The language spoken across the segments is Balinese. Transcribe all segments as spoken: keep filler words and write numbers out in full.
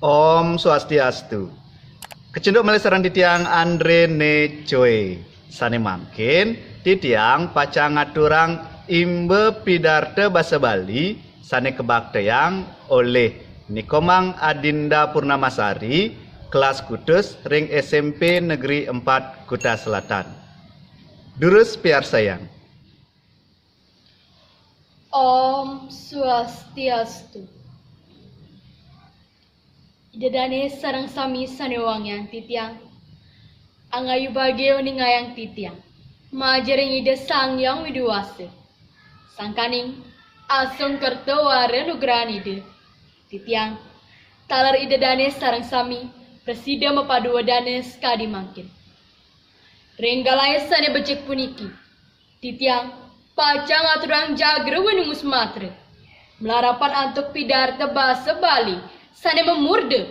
Om Swastiastu. Kecunduk malih sareng titiang Andre Ne Choi. Sane mangkin, titiang pacang ngaturang imba pidarta basa Bali sane kabaktayang olih Nikomang Adinda Purnamasari, kelas kutus ring S M P Negeri empat Kuta Selatan. Durus piarsayang. Om Swastiastu. Ida dane sareng sami sane wangiang titiang. Angayu bagia uningayang titiang. Majeng ring Ida Sang Hyang Widi Wasa. Sangkaning asung kerta wara nugrahan Ida. Titiang, taler Ida dane sareng sami, prasida mapaduadana sakadi mangkin. Ring galahé sané becik puniki, titiang pacang ngaturang jagra winungus matra, malarapan antuk pidarta basa Bali sané mamurda,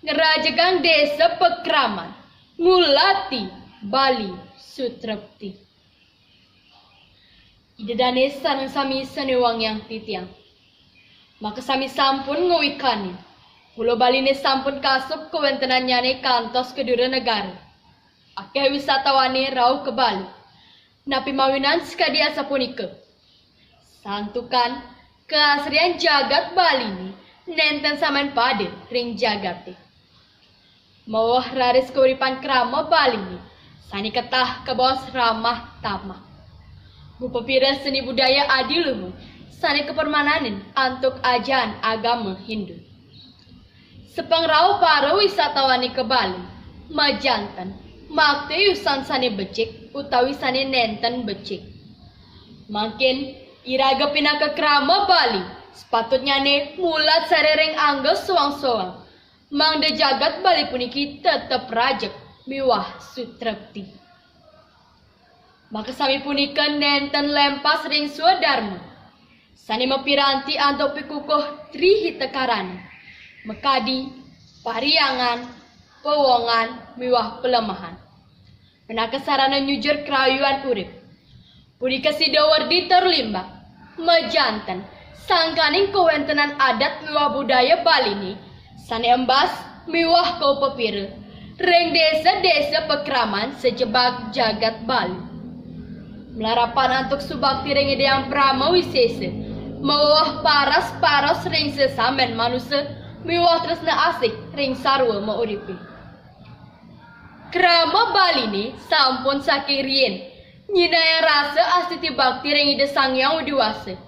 ngrajegang désa pakraman, ngulati Bali sutrepti. Ida dané sareng sami sané wangiang titiang. Makasami sampun ngawikanin. Pulo Baliné sampun kaasup kawéntenannyané kantos ka dura negara. Akéh wisatawané rauh ka Bali. Napi mawinan sakadi asapunika? Santukan kaasrian jagat Baliné nénten samain pada ring jagaté. Maweh raris kauripan krama Baliné sané ketah kabaos ramah tamah. Ngupapira seni budaya adiluhur sané kapermananin antuk ajahan agama Hindu. Sapangrauh para wisatawané ka Bali, majanten makta yusan sané becik utawi sané nénten becik. Mangkin iraga pinaka krama Bali, sapatutnyané mulat sareng angga soang-soang, mangda jagat Bali puniki tetep rajeg miwah sutrepti. Makasami punika nénten lempas ring swadarma, sané mapiranti antuk pikukuh Tri Hita Karana, makadi, pariangan, pawongan, miwah palemahan. Pinaka sarana nyujur karayuan urip. Punika sida werdi tur limbak, majanten, sangkaning kawéntenan adat miwah budaya Baliné, sané embas miwah kaupapira ring désa-désa pakraman sajebag jagat Bali. Malarapan antuk subakti ring Ida Hyang Parama Wisésa, maweweh paras-paros ring sesamén manusa miwah tresna asih ring sarwa mauripé. Krama Baliné sampun saking riin nyinahang rasa astiti bakti ring Ida Sang Hyang Widi Wasa.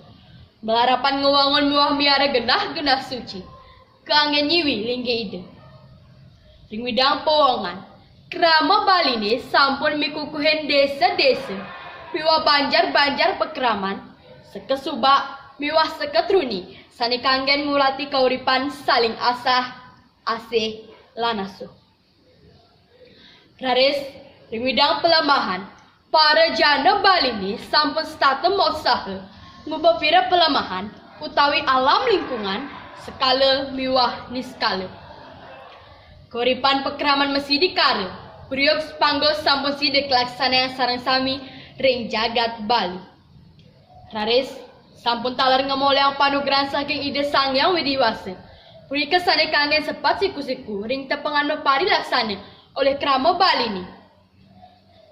Malarapan ngwangun miwah miara genah-genah suci, kanggén nyiwi linggih Ida. Ring widang pawongan, krama Baliné sampun mikukuhin désa-désa miwah banjar-banjar pakraman, sakasubak miwah sakatruni sané kanggén ngulati kauripan saling asah, asih, lan asuh. Raris, ring widang palemahan, para jana Baliné sampun setata mautsaha ngupapira palemahan utawi alam lingkungan sekala miwah niskala. Kauripan pakraman masih dikara, briuk panggul sampun sida kalaksanayang sareng sami ring jagat Bali. Raris, sampun taler ngamolihang panugrahan saking Ida Sang Hyang Widi Wasa. Punika sané kanggén sepat siku-siku ring tepengan maparilaksana olih krama Baliné.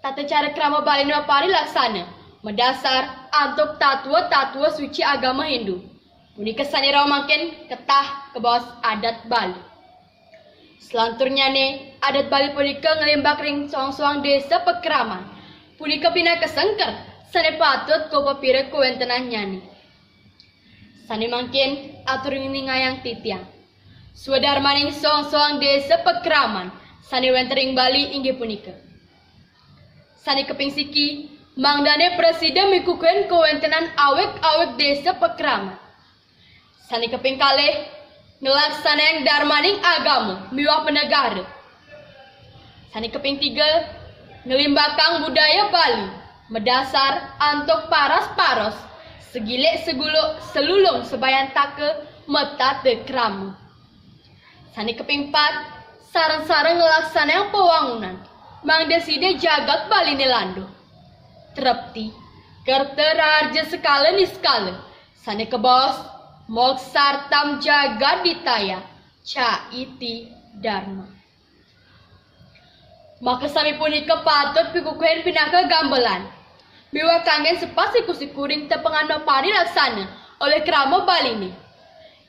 Tata cara krama Baliné maparilaksana madasar antuk tatwa-tatwa suci agama Hindu. Punika sané rauh mangkin ketah kabaos adat Bali. Salanturnyané, adat Bali punika nglimbak ring soang-soang désa pakraman. Punika pinaka sengker sané patut kaupapira kawéntenannyané. Sané mangkin atur ningayang titiang. Swadarmaning soang-soang désa pakraman sané wénten ring Bali inggih punika. Sané kaping siki, mangdané prasida mikukuhin kawéntenan awig-awig désa pakraman. Sané kaping kalih, nglaksanayang darmaning agama miwah panegara. Sané kaping tiga, nglimbakang budaya Bali madasar antuk paras-paros, sagilik saguluk, salulung sabayantaka, matata krama. Sané kaping pat, sareng-sareng nglaksanayang pawangunan, mangda sida jagat Baliné landuh. Trepti, kerta raharja sekala niskala, sané kabaos, moksartham jagadhitaya, Caiti Dharma. Makasami punika patut pikukuhin pinaka gambelan miwah kanggen sepasih kusikuring tepengan maparilaksana olih krama Baliné.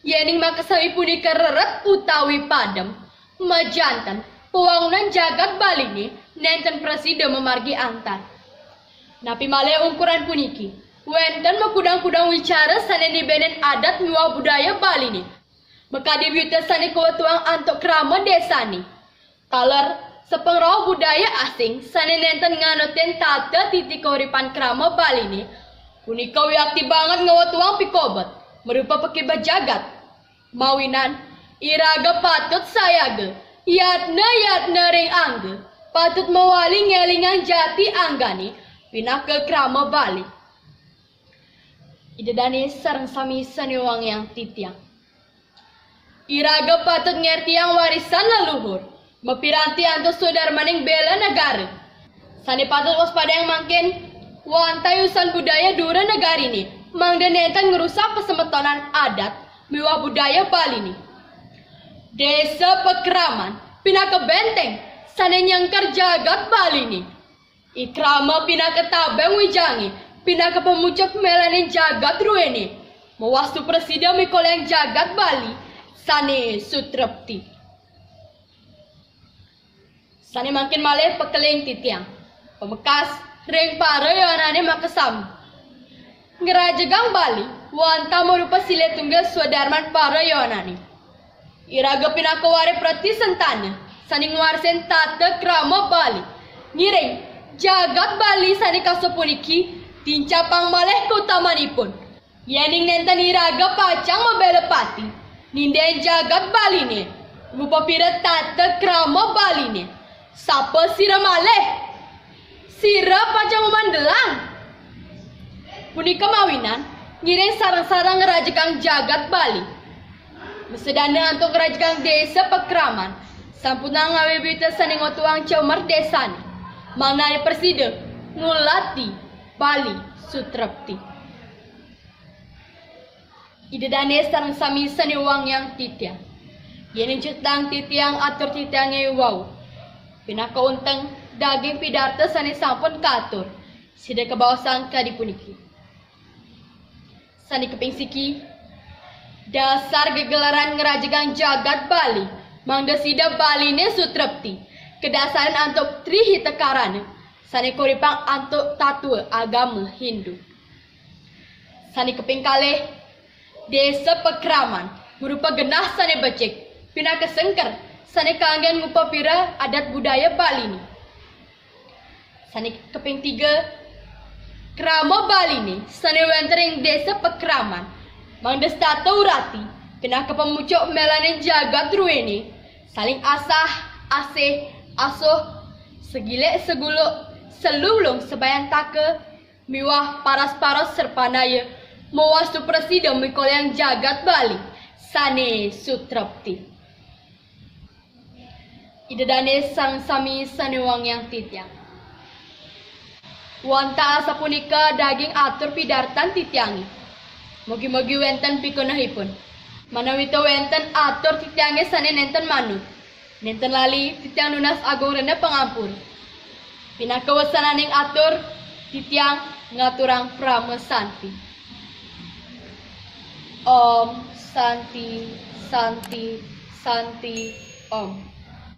Yéning makasami punika reret utawi padem, majanten pawangunan jagat Baliné nénten prasida mamargi antar. Napi malih ungkuran puniki, wénten makudang-kudang wicara sané nibénin adat miwah budaya Baliné. Makadi biuta sané kawetuang antuk krama désané. Taler, sapangrauh budaya asing sané nénten nganutin tata titi kauripan krama Baliné, punika wiakti banget ngawetuang pikobet marupa pakibeh jagat. Mawinan, iraga patut sayaga, yatna-yatna ring angga, patut mawali ngélingang jati anggané pinaka krama Bali. Ida dané sareng sami sané wangiang titiang. Iraga patut ngertiang warisan leluhur, mapiranti antuk swadarmaning béla negara. Sané patut waspadayang mangkin, wantah usan budaya dura negariné, mangda nénten ngrusak pasemetonan adat miwah budaya Baliné. Désa Pakraman pinaka bénténg sané nyengker jagat Baliné. I krama pinaka tabeng wijangé, pinaka pamucuk mélanin jagat druéné, mawastu prasida mikolihang jagat Bali sané sutrepti. Sané mangkin malih pakeling titiang. Pamekas ring para yowanané makasami. Ngrajegang Bali wantah marupa silih tunggil swadarman para yowanané. Iraga pinaka warih pratisentana sané ngwarisin tata krama Bali. Ngiring, jagat Bali sané kasoh puniki tincapang malih kautamanipun. Yéning nénten iraga pacang mabéla pati, nindén jagat Baliné, ngupapira tata krama Baliné. Sapa sira malih? Sira pacang umandelang. Punika mawinan, ngiring sareng-sareng ngrajegang jagat Bali. Masedana antuk ngrajegang Désa Pakraman, sampunang ngawiwita sané ngotuang cemer désané, mangdané prasida ngulati Bali sutrepti. Ida dané sareng sami sané wangiang titiang. Yéning cetang titiang atur titiangé wau, pinaka unteng daging pidarta sané sampun katur, sida kabaosang kadi puniki. Sané kaping siki, dasar gegelaran ngrajegang jagat Bali, mangda sida Baliné sutrepti, kadasarin antuk Tri Hita Karana, sané kauripang antuk tatwa agama Hindu. Sané kaping kalih, Désa Pakraman marupa genah sané becik, pinaka sengker sané kanggén ngupapira adat budaya Baliné. Sané kaping tiga, krama Baliné sané wénten ring Désa Pakraman, mangda setata urati, pinaka pamucuk mélanin jagat druéné, saling asah, asih, asuh, segilik seguluk, selulung sebayantaka, miwah paras-paros serpanaya, mawastu prasida mikolihang jagat Bali sané sutrepti. Ida dané sareng sami sané wangiang titiang. Wantah asapunika daging atur pidartan titiangé. Mugi-mugi wénten pikunehipun. Manawita wénten atur titiangé sané nénten manut, nénten lali titiang nunas agung rena pangampura. Pinaka wasananing atur, titiang ngaturang parama santi. Om Santi, Santi, Santi, Om.